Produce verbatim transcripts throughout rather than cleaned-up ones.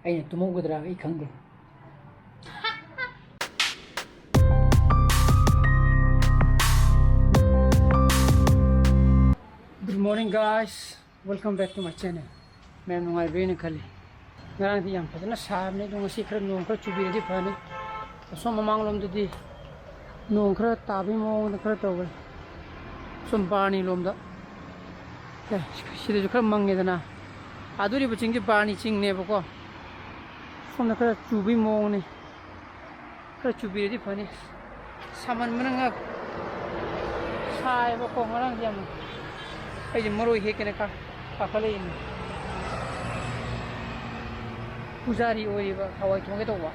ꯑꯩꯅ ꯇꯨꯝꯍꯧꯒꯗ꯭ꯔꯥ ꯑꯩ ꯈꯪꯗꯦ꯫ Good morning, guys. Welcome back to my channel. ꯃꯌꯥꯝ ꯅꯨꯡꯉꯥꯏꯕ꯭ꯔꯦꯅ ꯈꯜꯂꯤ꯫ ꯉꯔꯥꯡꯗꯤ ꯌꯥꯝ ꯐꯖꯅ ꯁꯥꯕꯅꯤ, ꯑꯗꯣ ꯉꯁꯤ ꯈꯔ ꯅꯣꯡ ꯈꯔ ꯆꯨꯕꯤꯔꯗꯤ ꯐꯅꯤ꯫ ꯑꯁꯣꯝ ꯃꯃꯥꯡꯂꯣꯝꯗꯗꯤ ꯅꯣꯡ ꯈꯔ ꯇꯥꯕꯒꯤ ꯃꯑꯣꯡꯗ ꯈꯔ ꯇꯧꯋꯦ꯫ ꯁꯣꯝ ꯕꯥꯔꯅꯤ ꯂꯣꯝꯗ꯫ ꯑꯦ, ꯁꯤꯗꯁꯨ ꯈꯔ ꯃꯪꯉꯦꯗꯅ꯫ ꯑꯗꯨꯔꯤꯕ ꯆꯤꯡꯁꯦ ꯕꯥꯔꯅꯤ ꯆꯤꯡꯅꯦꯕꯀꯣ꯫ ꯁꯣꯝꯗ ꯈꯔ ꯆꯨꯕꯒꯤ ꯃꯑꯣꯡꯅꯤ꯫ ꯈꯔ ꯆꯨꯕꯤꯔꯗꯤ ꯐꯅꯤ꯫ ꯁꯥꯃꯟꯕꯅ ꯉꯛ ꯁꯥꯏꯌꯦꯕꯀꯣ ꯉꯔꯥꯡꯗꯤ ꯌꯥꯝꯅ꯫ ꯑꯩꯁꯦ ꯃꯔꯣꯏ ꯍꯦꯛꯀꯦꯅ ꯀꯥ-, ꯀꯥꯈꯠꯂꯛꯏꯅꯤ꯫ ꯄꯨꯖꯥꯔꯤ ꯑꯣꯏꯔꯤꯕ ꯍꯋꯥꯏ ꯊꯣꯡꯒꯦ ꯇꯧꯕ꯫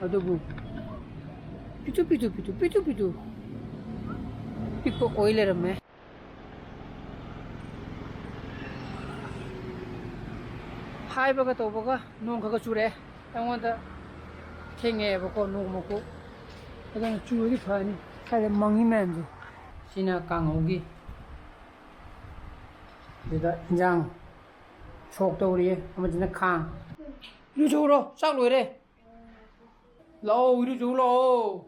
ꯑꯗꯨꯕꯨ ꯄꯤꯇꯨ ꯄꯤꯇꯨ ꯄꯤꯇꯨ ꯄꯤꯇꯨ ꯄꯤꯇꯨ ꯄꯤꯛꯄ ꯑꯣꯏ ꯂꯩꯔꯝꯃꯦ꯫ ꯍꯥꯏꯕꯒ ꯇꯧꯕꯒ ꯅꯣꯡ ꯈꯔ ꯈꯔ ꯆꯨꯔꯛꯑꯦ꯫ ꯑꯩꯉꯣꯟꯗ ꯊꯦꯡꯉꯛꯑꯦꯕꯀꯣ ꯅꯣꯡ ꯃꯀꯨꯞ꯫ ꯑꯗꯨꯅ ꯆꯨꯔꯗꯤ ꯐꯅꯤ꯫ ꯁ꯭ꯋꯥꯏꯗ ꯃꯪꯉꯤ ꯃꯌꯥꯝꯁꯦ꯫ ꯁꯤꯅ ꯀꯥꯡꯍꯧꯒꯤ꯫ ꯁꯤꯗ ꯏꯟꯖꯥꯡ ꯁꯣꯛ ꯇꯧꯔꯤꯌꯦ꯫ ꯑꯃꯁꯤꯅ ꯈꯥꯡ꯫ ꯏꯔꯨꯖꯧꯔꯣ, ꯆꯥꯛ ꯂꯣꯏꯔꯦ꯫ ꯂꯥꯛꯑꯣ, ꯏꯔꯨꯖꯧ ꯂꯥꯛꯑꯣ꯫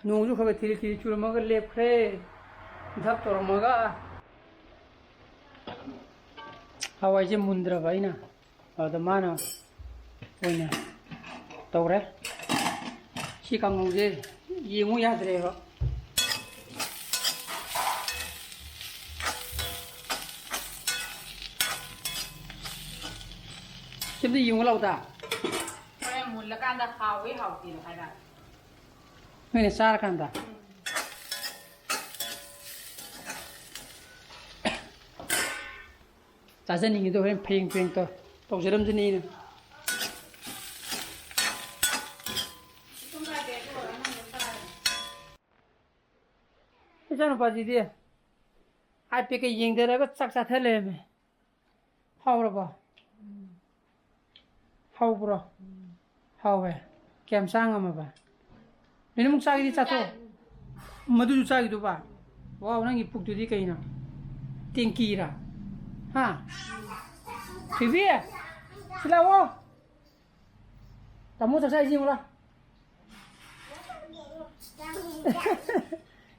ꯅꯣꯡꯁꯨ ꯈꯔ ꯈꯔ ꯊꯤꯔꯤ ꯊꯤꯔꯤ ꯆꯨꯔꯝꯃꯒ ꯂꯦꯞꯈ꯭ꯔꯦ꯫ ꯙꯞ ꯇꯧꯔꯝꯃꯒ꯫ ꯍꯋꯥꯏꯁꯦ ꯃꯨꯟꯗ꯭ꯔꯕ ꯑꯩꯅ꯫ ꯑꯗ ꯃꯥꯅ ꯑꯣꯏꯅ ꯇꯧꯔꯦ꯫ ꯁꯤ ꯀꯥꯡꯍꯧꯁꯦ ꯌꯦꯡꯉꯨ ꯌꯥꯗ꯭ꯔꯦꯕ꯫ ꯁꯤꯝꯇ ꯌꯦꯡꯉꯨ ꯂꯥꯎꯗ꯫ ꯍꯣꯔꯦꯟ ꯃꯨꯜꯂꯀꯥꯟꯗ ꯍꯥꯎꯏ ꯍꯥꯎꯇꯦꯗꯣ ꯍꯥꯏꯔꯛꯑꯒꯦ꯫ ꯅꯣꯏꯅ ꯆꯥꯔꯀꯥꯟꯗ꯫ ꯆꯥꯖꯅꯤꯡꯉꯤꯗꯣ ꯍꯣꯔꯦꯟ ꯐꯌꯦꯡ ꯐꯌꯦꯡ ꯇꯧ-, ꯇꯧꯖꯔꯝꯖꯅꯤ ꯑꯩꯅ꯫ ꯏꯆꯥꯅꯨꯄꯥꯁꯤꯗꯤ iPad-ꯀ ꯌꯦꯡꯊꯔꯒ ꯆꯥꯛ ꯆꯥꯊ ꯂꯩꯔꯝꯃꯦ꯫ ꯍꯥꯎꯔꯕꯣ? ꯍꯥꯎꯕ꯭ꯔꯣ? ꯍꯥꯎꯋꯦ꯫ ꯀꯌꯥꯝ ꯆꯥ ꯉꯝꯃꯕ? ꯂꯣꯏꯅꯃꯛ ꯆꯥꯒꯦꯗꯤ ꯆꯥꯊꯣꯛ꯫ ꯃꯗꯨꯁꯨ ꯆꯥꯈꯤꯗꯧꯕ? ꯋꯥꯎ, ꯅꯪꯒꯤ ꯄꯨꯛꯇꯨꯗꯤ ꯀꯩꯅꯣ? ꯇꯦꯡꯀꯤꯔꯥ? ꯍꯥ? ꯊꯣꯏꯕꯤ, ꯁꯤ ꯂꯥꯛꯑꯣ꯫ ꯇꯥꯃꯣ ꯆꯥꯛ ꯆꯥꯏꯁꯤ ꯌꯦꯡꯉꯨ ꯂꯥꯎ꯫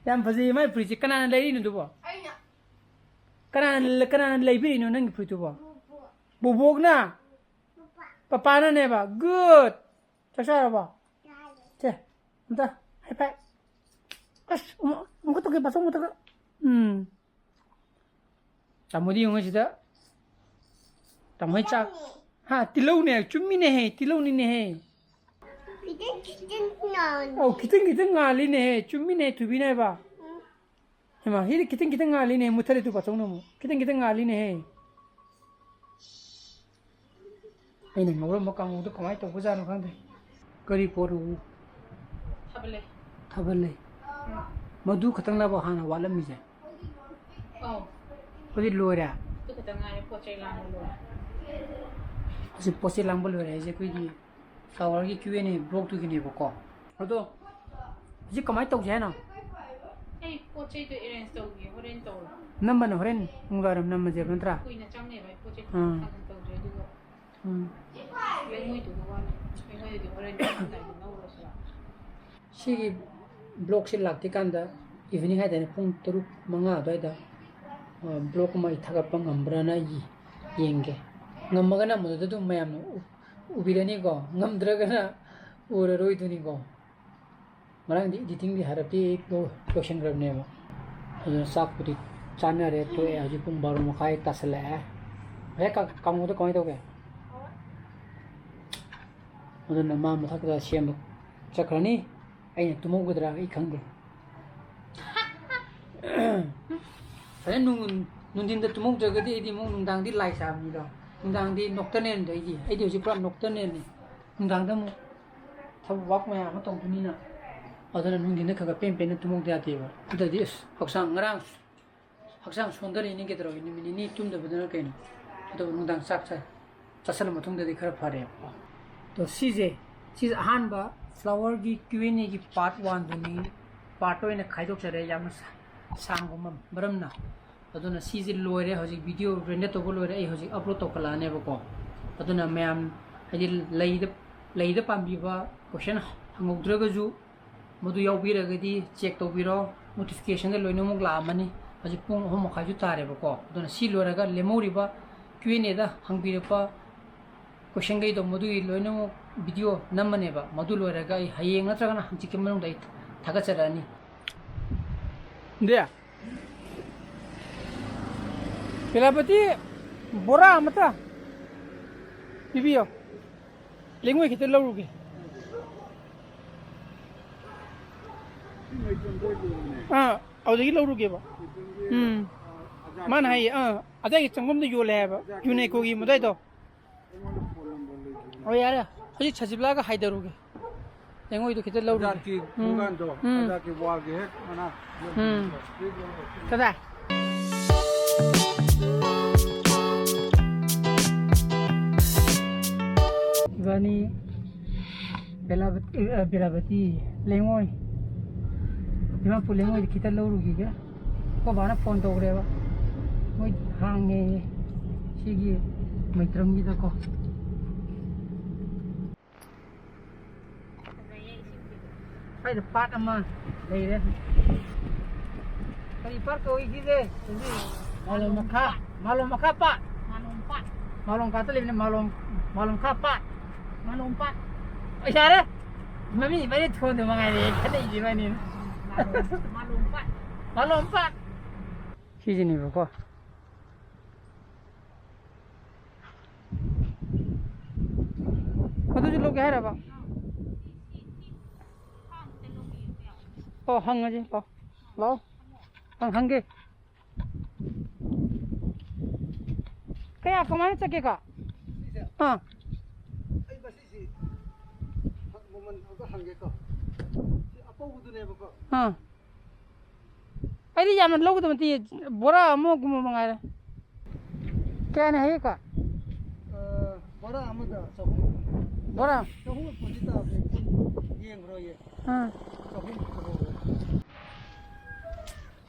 ꯌꯥꯝ ꯐꯖꯩ ꯃꯥꯏ ꯐꯨꯔꯤꯠꯁꯦ꯫ ꯀꯅꯥꯅ ꯂꯩꯔꯤꯅꯣ ꯑꯗꯨꯕꯣ? ꯑꯩꯅ꯫ ꯀꯅꯥꯅ, ꯀꯅꯥꯅ ꯂꯩꯕꯤꯔꯤꯅꯣ ꯅꯪꯒꯤ ꯐꯨꯔꯤꯠꯇꯨꯕꯣ? ꯕꯣꯕꯣꯛ꯫ ꯕꯣꯕꯣꯛꯅ? ꯄꯄꯥ꯫ ꯄꯄꯥꯅꯅꯦꯕ꯫ Good꯫ ꯆꯥꯛ ꯆꯥꯔꯕꯣ? ꯆꯥꯔꯦ꯫ ꯁꯦ, ꯑꯝꯇ high five꯫ ꯑꯁ, ꯑꯃꯨꯛ, ꯑꯃꯨꯛꯀ ꯇꯧꯒꯦ, ꯕꯥꯆꯧ ꯑꯃꯨꯛ ꯇꯧꯒꯦ꯫ ꯎꯝ꯫ ꯇꯥꯃꯣꯗꯤ ꯌꯦꯡꯉꯨ ꯁꯤꯗ꯫ ꯇꯥꯃꯣ ꯍꯣꯏ ꯆꯥꯛ꯫ ꯍꯥ, ꯇꯤꯜꯍꯧꯅꯦ꯫ ꯆꯨꯝꯃꯤꯅꯦꯍꯦ, ꯇꯤꯜꯍꯧꯅꯤꯅꯦꯍꯦ꯫ ꯈꯤꯇꯪ ꯈꯤꯇꯪ ꯉꯥꯜꯂꯤ꯫ ꯑꯧ, ꯈꯤꯇꯪ ꯈꯤꯇꯪ ꯉꯥꯜꯂꯤꯅꯦꯍꯦ꯫ ꯆꯨꯝꯃꯤꯅꯦ, ꯊꯣꯏꯕꯤꯅ ꯍꯥꯏꯕ꯫ ꯎꯝ꯫ ꯍꯩꯃꯥ, ꯁꯤꯗꯤ ꯈꯤꯇꯪ ꯈꯤꯇꯪ ꯉꯥꯜꯂꯤꯅꯦ꯫ ꯃꯨꯠꯊꯠꯂꯦ ꯇꯨ ꯕꯥꯆꯧꯅ ꯑꯃꯨꯛ꯫ ꯈꯤꯇꯪ ꯈꯤꯇꯪ ꯉꯥꯜꯂꯤꯅꯦꯍꯦ꯫ ꯑꯩꯅ ꯉꯧꯔꯝꯕ ꯀꯥꯡꯉꯧꯗꯣ ꯀꯃꯥꯏꯅ ꯇꯧꯕꯖꯥꯠꯅꯣ ꯈꯪꯗꯦ꯫ ꯀꯔꯤ ꯄꯣꯠꯅꯣ? ꯊꯥꯕꯜꯂꯩ꯫ ꯊꯥꯕꯜꯂꯩ꯫ ꯎꯝ꯫ ꯃꯗꯨ ꯈꯛꯇꯪꯂꯕ ꯍꯥꯟꯅ ꯋꯥꯠꯂꯝꯃꯤꯁꯦ? ꯑꯧ꯫ ꯍꯧꯖꯤꯛ ꯂꯣꯏꯔꯦ? ꯑꯗꯨ ꯈꯛꯇꯪ ꯉꯥꯏꯔꯦ, ꯄꯣꯠ ꯆꯩ ꯂꯥꯡꯕ ꯂꯣꯏꯔꯦ꯫ ꯍꯧꯖꯤꯛ ꯄꯣꯠ ꯆꯩ ꯂꯥꯡꯕ ꯂꯣꯏꯔꯦ ꯍꯥꯏꯁꯦ ꯑꯩꯈꯣꯏꯒꯤ flowerꯒꯤ Q and A blogꯇꯨꯒꯤꯅꯦꯕꯀꯣ꯫ ꯑꯗꯣ ꯍꯧꯖꯤꯛ ꯀꯃꯥꯏꯅ ꯇꯧꯁꯦ ꯍꯥꯏꯅꯣ? ꯑꯩ ꯄꯣꯠ ꯆꯩꯗꯣ arrange ꯇꯧꯒꯦ, ꯍꯣꯔꯦꯟ ꯇꯧꯔꯣ꯫ ꯅꯝꯕꯅ ꯍꯣꯔꯦꯟ ꯅꯨꯡꯗꯥꯡꯋꯥꯏꯔꯝ ꯅꯝꯃꯁꯦꯕ ꯅꯠꯇ꯭ꯔꯥ? ꯀꯨꯏꯅ ꯆꯪꯅꯦꯕ ꯑꯩ ꯄꯣꯠ ꯆꯩ ꯑꯥ꯫ ꯊꯥꯡꯗꯣꯛ ꯊꯥꯡꯖꯤꯟ ꯇꯧꯗ꯭ꯔꯦ, ꯑꯗꯨꯒ ꯎꯝ꯫ ꯂꯩꯉꯣꯏꯗꯨꯒ ꯋꯥꯠꯂꯤ꯫ ꯂꯩꯉꯣꯏꯗꯨꯗꯤ ꯍꯣꯔꯦꯟ ꯅꯝꯃꯝꯗꯥꯏꯗ ꯂꯧꯔꯁꯨ ꯌꯥꯕꯨꯗꯤ꯫ ꯁꯤꯒꯤ blogꯁꯦ ꯂꯥꯛꯇ꯭ꯔꯤꯀꯥꯟꯗ evening ꯍꯥꯏꯇꯥꯔꯦ, ꯄꯨꯡ ꯇꯔꯨꯛ ꯃꯉꯥ ꯑꯗꯨꯋꯥꯏꯗ, ꯑ, blog ꯑꯃ ꯑꯩ ꯊꯥꯒꯠꯄ ꯉꯝꯕ꯭ꯔꯥꯅ ꯑꯩ ꯌꯦꯡꯒꯦ꯫ ꯉꯝꯃꯒꯅ ꯃꯗꯨꯗ ꯑꯗꯨꯝ ꯃꯌꯥꯝꯅ ꯎ-, ꯎꯕꯤꯔꯅꯤꯀꯣ, ꯉꯝꯗ꯭ꯔꯒꯅ ꯎꯔꯔꯣꯏꯗꯨꯅꯤꯀꯣ꯫ ꯉꯔꯥꯡꯗꯤ editingꯗꯤ ꯍꯥꯏꯔꯞꯇꯤ ꯂꯣ-, ꯂꯣꯏꯁꯤꯟꯈ꯭ꯔꯕꯅꯦꯕ꯫ ꯑꯗꯨꯅ ꯆꯥꯛꯄꯨꯗꯤ ꯆꯥꯅꯔꯦ, ꯇꯣꯛꯑꯦ꯫ ꯍꯧꯖꯤꯛ ꯄꯨꯡ ꯕꯥꯔꯣ ꯃꯈꯥꯏ ꯇꯥꯁꯜꯂꯛꯑꯦ꯫ ꯉꯁꯥꯏ ꯀꯥ-, ꯀꯥꯡꯉꯧꯗꯣ ꯀꯃꯥꯏꯅ ꯇꯧꯒꯦ? ꯑꯗꯨꯅ ꯃꯥ ꯃꯊꯛꯇ ꯁꯦꯝꯕ ꯆꯠꯈ꯭ꯔꯅꯤ꯫ ꯑꯩꯅ ꯇꯨꯝꯍꯧꯒꯗ꯭ꯔꯥ ꯑꯩ ꯈꯪꯗꯦ꯫ ꯐꯖꯅ ꯅꯨꯡ-, ꯅꯨꯡꯊꯤꯟꯗ ꯇꯨꯝꯍꯧꯗ꯭ꯔꯒꯗꯤ ꯑꯩꯗꯤ ꯑꯃꯨꯛ ꯅꯨꯡꯗꯥꯡꯗꯤ ꯂꯥꯏ ꯁꯥꯕꯅꯤꯗꯣ꯫ ꯅꯨꯡꯗꯥꯡꯗꯤ nocturnalꯗꯣ ꯑꯩꯗꯤ꯫ ꯑꯩꯗꯤ ꯍꯧꯖꯤꯛ ꯄꯨꯔꯥ nocturnalꯅꯤ꯫ ꯅꯨꯡꯗꯥꯡꯗ ꯑꯃꯨꯛ ꯊꯕꯛ ꯋꯥꯛ ꯃꯌꯥꯝ ꯑꯃ ꯇꯧꯗꯣꯏꯅꯤꯅ꯫ ꯑꯗꯨꯅ ꯅꯨꯡꯊꯤꯟꯗ ꯈꯔ ꯈꯔ ꯄꯦꯟ ꯄꯦꯟꯅ ꯇꯨꯝꯍꯧꯗ ꯌꯥꯗꯦꯕ꯫ ꯅꯠꯇ꯭ꯔꯗꯤ ꯑꯁ, ꯍꯛꯆꯥꯡ ꯉꯔꯥꯡ ꯍꯛꯆꯥꯡ ꯁꯣꯟꯊꯔꯛꯏꯅꯤ ꯀꯩꯗꯧꯔꯒꯦ? ꯅꯨꯃꯤꯠ ꯅꯤꯅꯤ ꯇꯨꯝꯗꯕꯗꯨꯅ ꯀꯩꯅꯣ? ꯑꯗꯨꯕꯨ ꯅꯨꯡꯗꯥꯡ ꯆꯥꯛ ꯆꯥ-, ꯆꯥꯁꯜꯂ ꯃꯇꯨꯡꯗꯗꯤ ꯈꯔ ꯐꯔꯦꯕꯀꯣ꯫ ꯑꯗꯣ ꯁꯤꯁꯦ, ꯁꯤꯁꯦ ꯑꯍꯥꯟꯕ flowerꯒꯤ Q and Aꯒꯤ part oneꯗꯨꯅꯤ꯫ Part ꯑꯣꯏꯅ ꯈꯥꯏꯗꯣꯛꯆꯔꯦ, ꯌꯥꯝꯅ ꯁꯥ-, ꯁꯥꯡꯕ ꯃ-, ꯃꯔꯝꯅ꯫ ꯑꯗꯨꯅ ꯁꯤꯁꯦ ꯂꯣꯏꯔꯦ, ꯍꯧꯖꯤꯛ video render ꯇꯧꯕ ꯂꯣꯏꯔꯦ, ꯑꯩ ꯍꯧꯖꯤꯛ upload ꯇꯧꯈꯠꯂꯛꯑꯅꯦꯕꯀꯣ꯫ ꯑꯗꯨꯅ ꯃꯌꯥꯝ, ꯍꯥꯏꯗꯤ, ꯂꯩꯗ, ꯂꯩꯗ ꯄꯥꯝꯕꯤꯕ, question ꯍꯪꯍꯧꯗ꯭ꯔꯒꯁꯨ ꯃꯗꯨ ꯌꯥꯎꯕꯤꯔꯒꯗꯤ check ꯇꯧꯕꯤꯔꯣ, notification ꯗ ꯂꯣꯏꯅꯃꯛ ꯂꯥꯛꯑꯝꯃꯅꯤ꯫ ꯍꯧꯖꯤꯛ ꯄꯨꯡ ꯑꯍꯨꯝ ꯃꯈꯥꯏꯁꯨ ꯇꯥꯔꯦꯕꯀꯣ꯫ ꯑꯗꯨꯅ ꯁꯤ ꯂꯣꯏꯔꯒ ꯂꯦꯝꯍꯧꯔꯤꯕ Q and A the ꯍꯪꯕꯤꯔꯛꯄ question ꯈꯩꯗꯣ ꯃꯗꯨꯒꯤ ꯂꯣꯏꯅꯃꯛ video ꯅꯝꯃꯅꯦꯕ꯫ ꯃꯗꯨ ꯂꯣꯏꯔꯒ ꯑꯩ ꯍꯌꯦꯡ ꯅꯠꯇ꯭ꯔꯒꯅ ꯍꯪꯆꯤꯠꯀꯤ ꯃꯅꯨꯡꯗ ꯑꯩ ꯊꯥꯒꯠꯆꯔꯛꯑꯅꯤ꯫ ꯗꯦ, ꯕꯦꯂꯥꯄꯇꯤ ꯕꯣꯔꯥ ꯑꯃꯇ ꯄꯤꯕꯤꯌꯣ꯫ ꯂꯩꯉꯣꯏ ꯈꯤꯇ ꯂꯧꯔꯨꯒꯦ꯫ ꯑꯥ, ꯑꯗꯨꯗꯒꯤ ꯂꯧꯔꯨꯒꯦꯕ꯫ ꯎꯝ꯫ ꯃꯥꯅ ꯍꯥꯏꯌꯦ, ꯑꯥ, ꯑꯗꯥꯏꯒꯤ ꯆꯪꯐꯝꯗ ꯌꯣꯜꯂꯦ ꯍꯥꯏꯕ, ꯌꯨꯅꯦꯀꯣꯒꯤ ꯃꯗꯥꯏꯗꯣ꯫ ꯑꯣ, ꯌꯥꯔꯦ, ꯍꯧꯖꯤꯛ ꯁꯖꯤꯕꯂꯥꯒ ꯍꯥꯏꯗꯔꯨꯒꯦ꯫ ꯂꯩꯉꯣꯏꯗꯣ ꯈꯤꯇ ꯂꯧꯔꯨꯒꯦ꯫ ꯑꯖꯥꯠꯀꯤ ꯎꯝ꯫ ꯊꯣꯡꯒꯥꯟꯗꯣ, ꯎꯝ꯫ ꯑꯖꯥꯠꯀꯤ ꯋꯥꯜꯒꯤ ꯍꯦꯛ ꯃꯅꯥꯛ꯫ ꯎꯝ꯫ ꯀꯗꯥꯏ? ꯏꯕꯥꯅꯤ ꯕꯦꯂꯥꯕꯇꯤ, ꯑ, ꯕꯦꯂꯥꯕꯇꯤ, ꯂꯩꯉꯣꯏ, ꯗꯤꯃꯥꯄꯨꯔ ꯂꯩꯉꯣꯏꯗ ꯈꯤꯇ ꯂꯧꯔꯨꯈꯤꯒꯦ꯫ ꯑꯩꯈꯣꯏ ꯕꯥꯅ phone ꯇꯧꯈ꯭ꯔꯦꯕ, ꯃꯣꯏ ꯍꯥꯡꯉꯦꯌꯦ ꯁꯤꯒꯤ ꯃꯩꯇ꯭ꯔꯝꯒꯤꯗꯀꯣ꯫ ꯁ꯭ꯋꯥꯏꯗ ꯄꯥꯠ ꯑꯃ ꯂꯩꯔꯦ꯫ ꯀꯔꯤ ꯄꯥꯠ ꯀꯧꯏ ꯁꯤꯁꯦ? ꯃꯥꯂꯣꯝ ꯃꯈꯥ, ꯃꯥꯂꯣꯝ ꯃꯈꯥ ꯄꯥꯠ꯫ ꯃꯥꯂꯣꯝ ꯄꯥꯠ꯫ ꯃꯥꯂꯣꯝ ꯀꯥꯠꯇ ꯂꯩꯕꯅꯦ, ꯃꯥꯂꯣꯝ, ꯃꯥꯂꯣꯝ ꯃꯈꯥ ꯄꯥꯠ꯫ ꯃꯥꯂꯣꯝ ꯄꯥꯠ꯫ ꯑꯣ, ꯌꯥꯔꯦ꯫ ꯃꯃꯤꯡ ꯃꯔꯤ ꯊꯣꯟꯗꯨ ꯃꯉꯥꯏꯔꯦ ꯈꯦꯠꯅꯩꯁꯦ ꯏꯕꯥꯅꯤꯅ꯫ ꯃꯥꯂꯣꯝ, ꯃꯥꯂꯣꯝ ꯄꯥꯠ꯫ ꯃꯥꯂꯣꯝ ꯄꯥꯠ꯫ ꯁꯤꯁꯤꯅꯦꯕꯀꯣ꯫ ꯃꯗꯨꯁꯨ ꯂꯧꯒꯦ ꯍꯥꯏꯔꯕ? ꯑꯣ, ꯍꯪꯉꯁꯤ꯫ ꯂꯥꯛꯑꯣ, ꯂꯥꯛꯑꯣ꯫ ꯍꯪ-, ꯍꯪꯒꯦ꯫ ꯀꯌꯥ, ꯀꯃꯥꯏꯅ ꯆꯠꯀꯦꯀꯣ? ꯁꯤꯁꯦ? ꯑꯥ꯫ ꯑꯩ ꯃꯁꯤꯁꯤ ꯃꯃꯜ ꯑꯝꯇ ꯍꯪꯒꯦꯀꯣ꯫ ꯁꯤ ꯑꯄꯧꯕꯗꯨꯅꯦꯕꯀꯣ꯫ ꯑꯥ꯫ ꯑꯩꯗꯤ ꯌꯥꯝꯅ ꯂꯧꯒꯗꯕ ꯅꯠꯇꯦ, ꯕꯣꯔꯥ ꯑꯃꯒꯨꯝꯕ ꯃꯉꯥꯏꯔꯦ꯫ ꯀꯌꯥꯅꯤ ꯍꯥꯏꯌꯦꯀꯣ? ꯑ, ꯕꯣꯔꯥ ꯑꯃꯗ ꯆꯍꯨꯝ꯫ ꯕꯣꯔꯥ? ꯆꯍꯨꯝ ꯐꯨꯠꯇꯤ ꯇꯥꯕꯅꯦ, ꯌꯦꯡꯈ꯭ꯔꯣ, ꯌꯦꯡ꯫ ꯑꯥ꯫ ꯆꯍꯨꯝ ꯐꯨꯠ ꯍꯧꯔꯦ꯫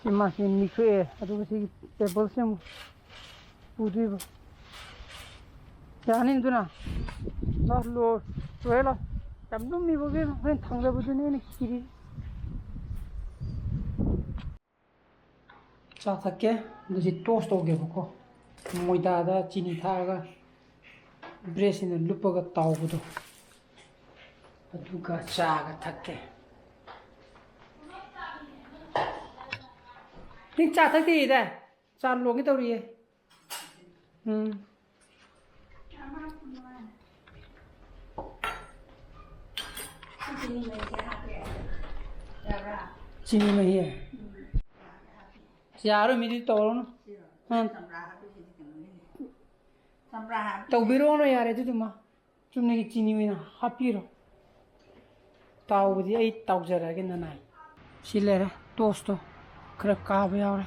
ꯏꯃꯥ, ꯁꯤ ꯅꯤꯛꯊꯣꯛꯑꯦ꯫ ꯑꯗꯨꯒ ꯁꯤꯒꯤ ꯇꯦꯕꯜꯁꯦ ꯑꯃꯨꯛ ꯄꯨꯗꯣꯏꯕ꯫ ꯌꯥꯅꯤ ꯑꯗꯨꯅ? ꯂꯥꯎ, ꯂꯣ-, ꯂꯣꯏꯔꯦ, ꯂꯥꯎ꯫ ꯌꯥꯝ ꯂꯨꯝꯃꯤꯕ ꯏꯕꯦꯝꯃ, ꯍꯣꯔꯦꯟ ꯊꯥꯡꯗꯕꯗꯨꯅꯦ ꯑꯩꯅ ꯀꯤꯔꯤꯁꯦ꯫ ꯆꯥ ꯊꯛꯀꯦ꯫ ꯑꯗꯨ ꯁꯤ ꯇꯣꯁ ꯇꯧꯒꯦꯕꯀꯣ꯫ ꯃꯣꯏꯗꯥꯗ ꯆꯤꯅꯤ ꯊꯥꯛꯑꯒ ꯕ꯭ꯔꯦꯗꯁꯤꯅ ꯂꯨꯞꯄꯒ ꯇꯥꯎꯕꯗꯣ, ꯑꯗꯨꯒ ꯆꯥꯒ ꯊꯛꯀꯦ꯫ ꯅꯪ ꯆꯥ ꯊꯛꯇꯦꯗꯥꯏ? ꯆꯥ ꯂꯣꯟꯒꯦ ꯇꯧꯔꯤꯌꯦ꯫ ꯎꯝ꯫ ꯆꯤꯅꯤ ꯃꯍꯤ꯫ ꯌꯥꯔꯣꯏ, ꯃꯤꯗꯤ ꯇꯧꯔꯨꯅꯨ꯫ ꯎꯝ꯫ ꯇꯧꯕꯤꯔꯣꯅ ꯌꯥꯔꯦ ꯑꯗꯨꯗꯨꯃ꯫ ꯆꯨꯝꯅꯒꯤ ꯆꯤꯅꯤ ꯑꯣꯏꯅ ꯍꯥꯞꯄꯤꯔꯣ꯫ ꯇꯥꯎꯕꯗꯤ ꯑꯩ ꯇꯥꯎꯖꯔꯛꯑꯒꯦ ꯅꯅꯥꯏ꯫ ꯁꯤ ꯂꯩꯔꯦ ꯇꯣꯁꯇꯣ꯫ ꯈꯔ ꯀꯥꯕ ꯌꯥꯎꯔꯦ꯫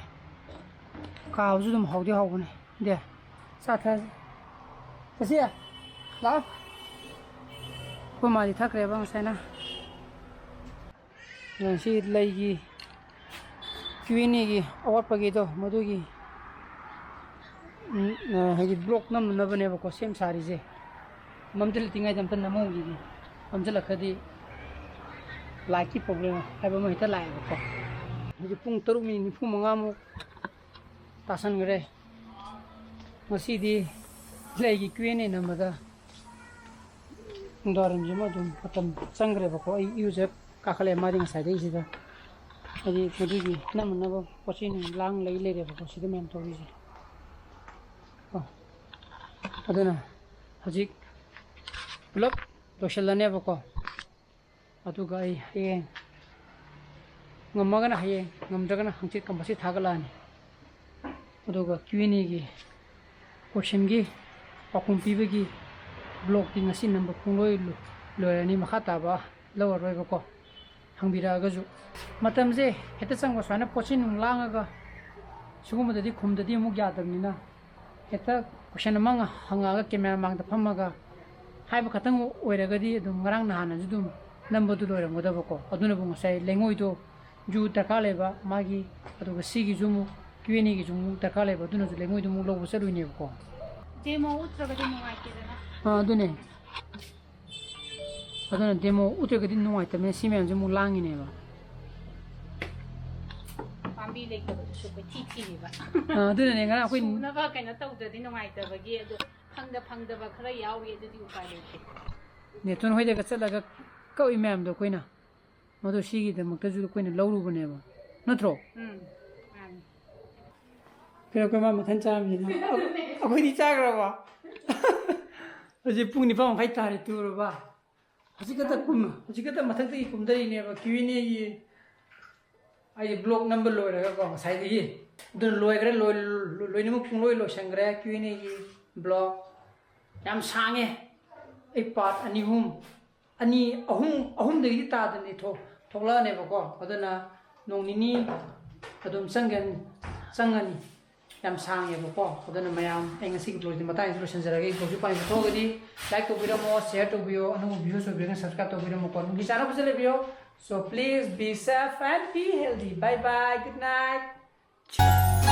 ꯀꯥꯕꯁꯨ ꯑꯗꯨꯝ ꯍꯥꯎꯗꯤ ꯍꯥꯎꯕꯅꯦ꯫ ꯗꯦ, ꯆꯥꯊꯁꯤ꯫ ꯆꯠꯁꯤ꯫ ꯂꯥꯛꯑꯣ꯫ ꯑꯩꯈꯣꯏ ꯃꯥꯗꯤ ꯊꯛꯈ꯭ꯔꯦꯕ ꯉꯁꯥꯏꯅ꯫ ꯁꯤ ꯂꯩꯒꯤ Q and Aꯒꯤ ꯑꯋꯥꯠꯄꯒꯤꯗꯣ, ꯃꯗꯨꯒꯤ, ꯎꯝ, ꯑ, ꯍꯥꯏꯗꯤ ꯕ꯭ꯂꯣꯛ ꯅꯝꯅꯅꯕꯅꯦꯕꯀꯣ ꯁꯦꯝ ꯁꯥꯔꯤꯁꯦ꯫ ꯃꯝꯁꯤꯜꯂꯛꯇ꯭ꯔꯤꯉꯩꯗ ꯑꯝꯇ ꯅꯝꯍꯧꯈꯤꯒꯦ꯫ ꯃꯝꯁꯤꯜꯂꯛꯈ꯭ꯔꯗꯤ ꯂꯥꯏꯠꯀꯤ ꯄ꯭ꯔꯣꯕ꯭ꯂꯦꯝ ꯍꯥꯏꯕ ꯑꯃ ꯍꯦꯛꯇ ꯂꯥꯛꯑꯦꯕꯀꯣ꯫ ꯍꯧꯖꯤꯛ ꯄꯨꯡ ꯇꯔꯨꯛ ꯃꯤꯅꯤꯠ ꯅꯤꯐꯨ ꯃꯉꯥꯃꯨꯛ ꯇꯥꯁꯟꯈ꯭ꯔꯦ꯫ ꯉꯁꯤꯗꯤ ꯂꯩꯒꯤ Q and A ꯅꯝꯕꯗ ꯅꯨꯡꯗꯥꯡꯋꯥꯏꯔꯝꯁꯤꯃ ꯑꯗꯨꯝ ꯃꯇꯝ ꯆꯪꯈ꯭ꯔꯦꯕꯀꯣ꯫ ꯑꯩ ꯏꯔꯨꯖ ꯀꯥꯈꯠꯂꯛꯑꯦ, ꯃꯥꯗꯤ ꯉꯁꯥꯏꯗꯒꯤ ꯁꯤꯗ ꯍꯥꯏꯗꯤ ꯃꯗꯨꯒꯤ ꯅꯝꯅꯅꯕ ꯄꯣꯠ ꯆꯩ ꯅꯨꯡ ꯂꯥꯡ ꯂꯩ ꯂꯩꯔꯦꯕꯀꯣ ꯁꯤꯗ ꯃꯌꯥꯝ ꯇꯧꯔꯤꯁꯦ꯫ ꯀꯣ꯫ ꯑꯗꯨꯅ ꯍꯧꯖꯤꯛ ꯄꯨꯂꯞ ꯂꯣꯏꯁꯤꯜꯂꯅꯦꯕꯀꯣ꯫ ꯑꯗꯨꯒ ꯑꯩ ꯍꯌꯦꯡ ꯉꯝꯃꯒꯅ ꯍꯌꯦꯡ, ꯉꯝꯗ꯭ꯔꯒꯅ ꯍꯪꯆꯤꯠ ꯀꯝꯄꯜꯁꯔꯤ ꯊꯥꯒꯠꯂꯛꯑꯅꯤ꯫ ꯑꯗꯨꯒ Q and Aꯒꯤ questionꯒꯤ ꯄꯥꯎꯈꯨꯝ ꯄꯤꯕꯒꯤ vlogꯇꯤ ꯉꯁꯤ ꯅꯝꯕ ꯄꯨꯡꯂꯣꯏ ꯂꯣꯏ-, ꯂꯣꯏꯔꯅꯤ꯫ ꯃꯈꯥ ꯇꯥꯕ ꯂꯧꯔꯔꯣꯏꯕꯀꯣ꯫ ꯍꯪꯕꯤꯔꯛꯑꯒꯁꯨ ꯃꯇꯝꯁꯦ ꯍꯦꯛꯇ ꯆꯪꯕ, ꯁꯨꯃꯥꯏꯅ ꯄꯣꯠ ꯆꯩ ꯅꯨꯡ ꯂꯥꯡꯉꯒ ꯁꯤꯒꯨꯝꯕꯗꯗꯤ ꯈꯨꯝꯗꯗꯤ ꯑꯃꯨꯛ ꯌꯥꯗꯕꯅꯤꯅ꯫ ꯍꯦꯛꯇ question ꯑꯃ ꯍꯪꯉꯛꯑꯒ camera ꯃꯥꯡꯗ ꯐꯝꯃꯒ ꯍꯥꯏꯕ ꯈꯛꯇꯪ ꯑꯣꯏꯔꯒꯗꯤ ꯑꯗꯨꯝ ꯉꯔꯥꯡ ꯅꯍꯥꯟꯅꯁꯨ ꯑꯗꯨꯝ ꯅꯝꯕꯗꯨ ꯂꯣꯏꯔꯝꯒꯗꯕꯀꯣ꯫ ꯑꯗꯨꯅꯕꯨ ꯉꯁꯥꯏ ꯂꯩꯉꯣꯏꯗꯣ ꯁꯤꯡꯖꯨ ꯗꯔꯀꯥꯔ ꯂꯩꯕ ꯃꯥꯒꯤ, ꯑꯗꯨꯒ ꯁꯤꯒꯤꯁꯨ ꯑꯃꯨꯛ ꯀ꯭ꯌꯨ ꯑꯦꯟ ꯑꯦꯒꯤꯁꯨ ꯑꯃꯨꯛ ꯗꯔꯀꯥꯔ ꯂꯩꯕ, ꯑꯗꯨꯅꯁꯨ ꯂꯩꯉꯣꯏꯗꯨ ꯑꯃꯨꯛ ꯂꯧꯕ ꯆꯠꯂꯨꯏꯅꯦꯕꯀꯣ꯫ ꯗꯦꯃꯣ ꯎꯠꯇ꯭ꯔꯒꯗꯤ ꯅꯨꯡꯉꯥꯏꯇꯦꯗꯅ꯫ ꯑꯥ, ꯑꯗꯨꯅꯦ꯫ ꯑꯗꯨꯅ ꯗꯦꯃꯣ ꯎꯠꯇ꯭ꯔꯒꯗꯤ ꯅꯨꯡꯉꯥꯏꯇꯕꯅꯤꯅ ꯁꯤ ꯃꯌꯥꯝꯁꯦ ꯑꯃꯨꯛ ꯂꯥꯡꯉꯤꯅꯦꯕ꯫ ꯄꯥꯝꯕꯤ ꯂꯩꯇꯕꯗꯨꯁꯨ ꯀꯣꯏꯊꯤ ꯊꯤꯔꯤꯕ꯫ ꯑꯥ, ꯑꯗꯨꯅꯅꯦ ꯉꯔꯥꯡ ꯑꯩꯈꯣꯏ ꯁꯨꯅꯕ ꯀꯩꯅꯣ ꯇꯧꯗ꯭ꯔꯗꯤ ꯅꯨꯡꯉꯥꯏꯇꯕꯒꯤ꯫ ꯑꯗꯣ ꯐꯪꯗ ꯐꯪꯗꯕ ꯈꯔ ꯌꯥꯎꯔꯤ, ꯑꯗꯨꯗꯤ ꯎꯄꯥꯏ ꯂꯩꯇꯦ꯫ ꯅꯦꯇꯣꯟ ꯍꯣꯏꯗꯒ ꯆꯠꯂꯒ ꯀꯛꯏ ꯃꯌꯥꯝꯗꯣ ꯑꯩꯈꯣꯏꯅ, ꯃꯗꯨ ꯁꯤꯒꯤꯗꯃꯛꯇꯁꯨ ꯑꯩꯈꯣꯏꯅ ꯂꯧꯔꯨꯕꯅꯦꯕ, ꯅꯠꯇ꯭ꯔꯣ? ꯎꯝ, ꯃꯥꯅꯤ꯫ ꯀꯩꯅꯣ, ꯑꯩꯈꯣꯏ ꯃꯥ ꯃꯊꯟ ꯆꯥꯔꯝꯃꯤꯅ ꯑꯩꯈꯣꯏꯗꯤ ꯆꯥꯈ꯭ꯔꯕ? ꯍꯧꯖꯤꯛ ꯄꯨꯡ ꯅꯤꯄꯥꯟ ꯃꯈꯥꯏ ꯇꯥꯔꯦ, ꯇꯨꯔꯕ? ꯍꯧꯖꯤꯛ ꯈꯛꯇ ꯀꯨꯝ ꯍꯧꯖꯤꯛ ꯈꯛꯇ ꯃꯊꯛꯇꯒꯤ ꯀꯨꯝꯊꯔꯤꯅꯦꯕ, ꯀ꯭ꯌꯨ ꯑꯦꯟ ꯑꯦꯒꯤ ꯑꯩ ꯕ꯭ꯂꯣꯛ ꯅꯝꯕ ꯂꯣꯏꯔꯒꯀꯣ ꯉꯁꯥꯏꯗꯒꯤ꯫ ꯑꯗꯨꯅ ꯂꯣꯏꯈ꯭ꯔꯦ, ꯂꯣꯏ-, ꯂꯣꯏ-, ꯂꯣꯏꯅꯃꯛ ꯄꯨꯡꯂꯣꯏ ꯂꯣꯏꯁꯟꯈ꯭ꯔꯦ ꯀ꯭ꯌꯨ ꯑꯦꯟ ꯑꯦꯒꯤ ꯕ꯭ꯂꯣꯛ꯫ ꯌꯥꯝ ꯁꯥꯡꯉꯦ, ꯑꯩ ꯄꯥꯔꯠ ꯑꯅꯤ ꯑꯍꯨꯝ, ꯑꯅꯤ, ꯑꯍꯨꯝ, ꯑꯍꯨꯝꯗꯒꯤꯗꯤ ꯇꯥꯗꯅꯗꯤ ꯊꯣꯛ-, ꯊꯣꯛꯂꯛꯑꯅꯦꯕꯀꯣ꯫ ꯑꯗꯨꯅ ꯅꯣꯡ ꯅꯤꯅꯤ ꯑꯗꯨꯝ ꯆꯪꯒꯅꯤ, ꯆꯪꯒꯅꯤ꯫ ꯌꯥꯝ ꯁꯥꯡꯉꯦꯕꯀꯣ꯫ ꯑꯗꯨꯅ ꯃꯌꯥꯝ, ꯑꯩ ꯉꯁꯤꯒꯤ ꯕ꯭ꯂꯣꯛꯁꯤ ꯃꯇꯥꯡꯁꯤꯗ ꯂꯣꯏꯁꯤꯟꯖꯔꯒꯦ꯫ ꯕ꯭ꯂꯣꯛꯁꯤ ꯄꯥꯝꯕꯤꯕ ꯊꯣꯛꯑꯒꯗꯤ ꯂꯥꯏꯛ ꯇꯧꯕꯤꯔꯝꯃꯣ, ꯁꯤꯌꯔ ꯇꯧꯕꯤꯌꯣ, ꯑꯅꯧꯕ ꯚꯤꯌꯨꯁ ꯑꯣꯏꯕꯤꯔꯒꯅ ꯁꯕꯁꯀ꯭ꯔꯥꯏꯕ ꯇꯧꯕꯤꯔꯝꯃꯣꯀꯣ꯫ ꯅꯨꯡꯒꯤ ꯆꯥꯅꯕ ꯐꯖꯅ ꯂꯩꯕꯤꯌꯣ꯫ So please be safe and be healthy. Bye bye. Good night.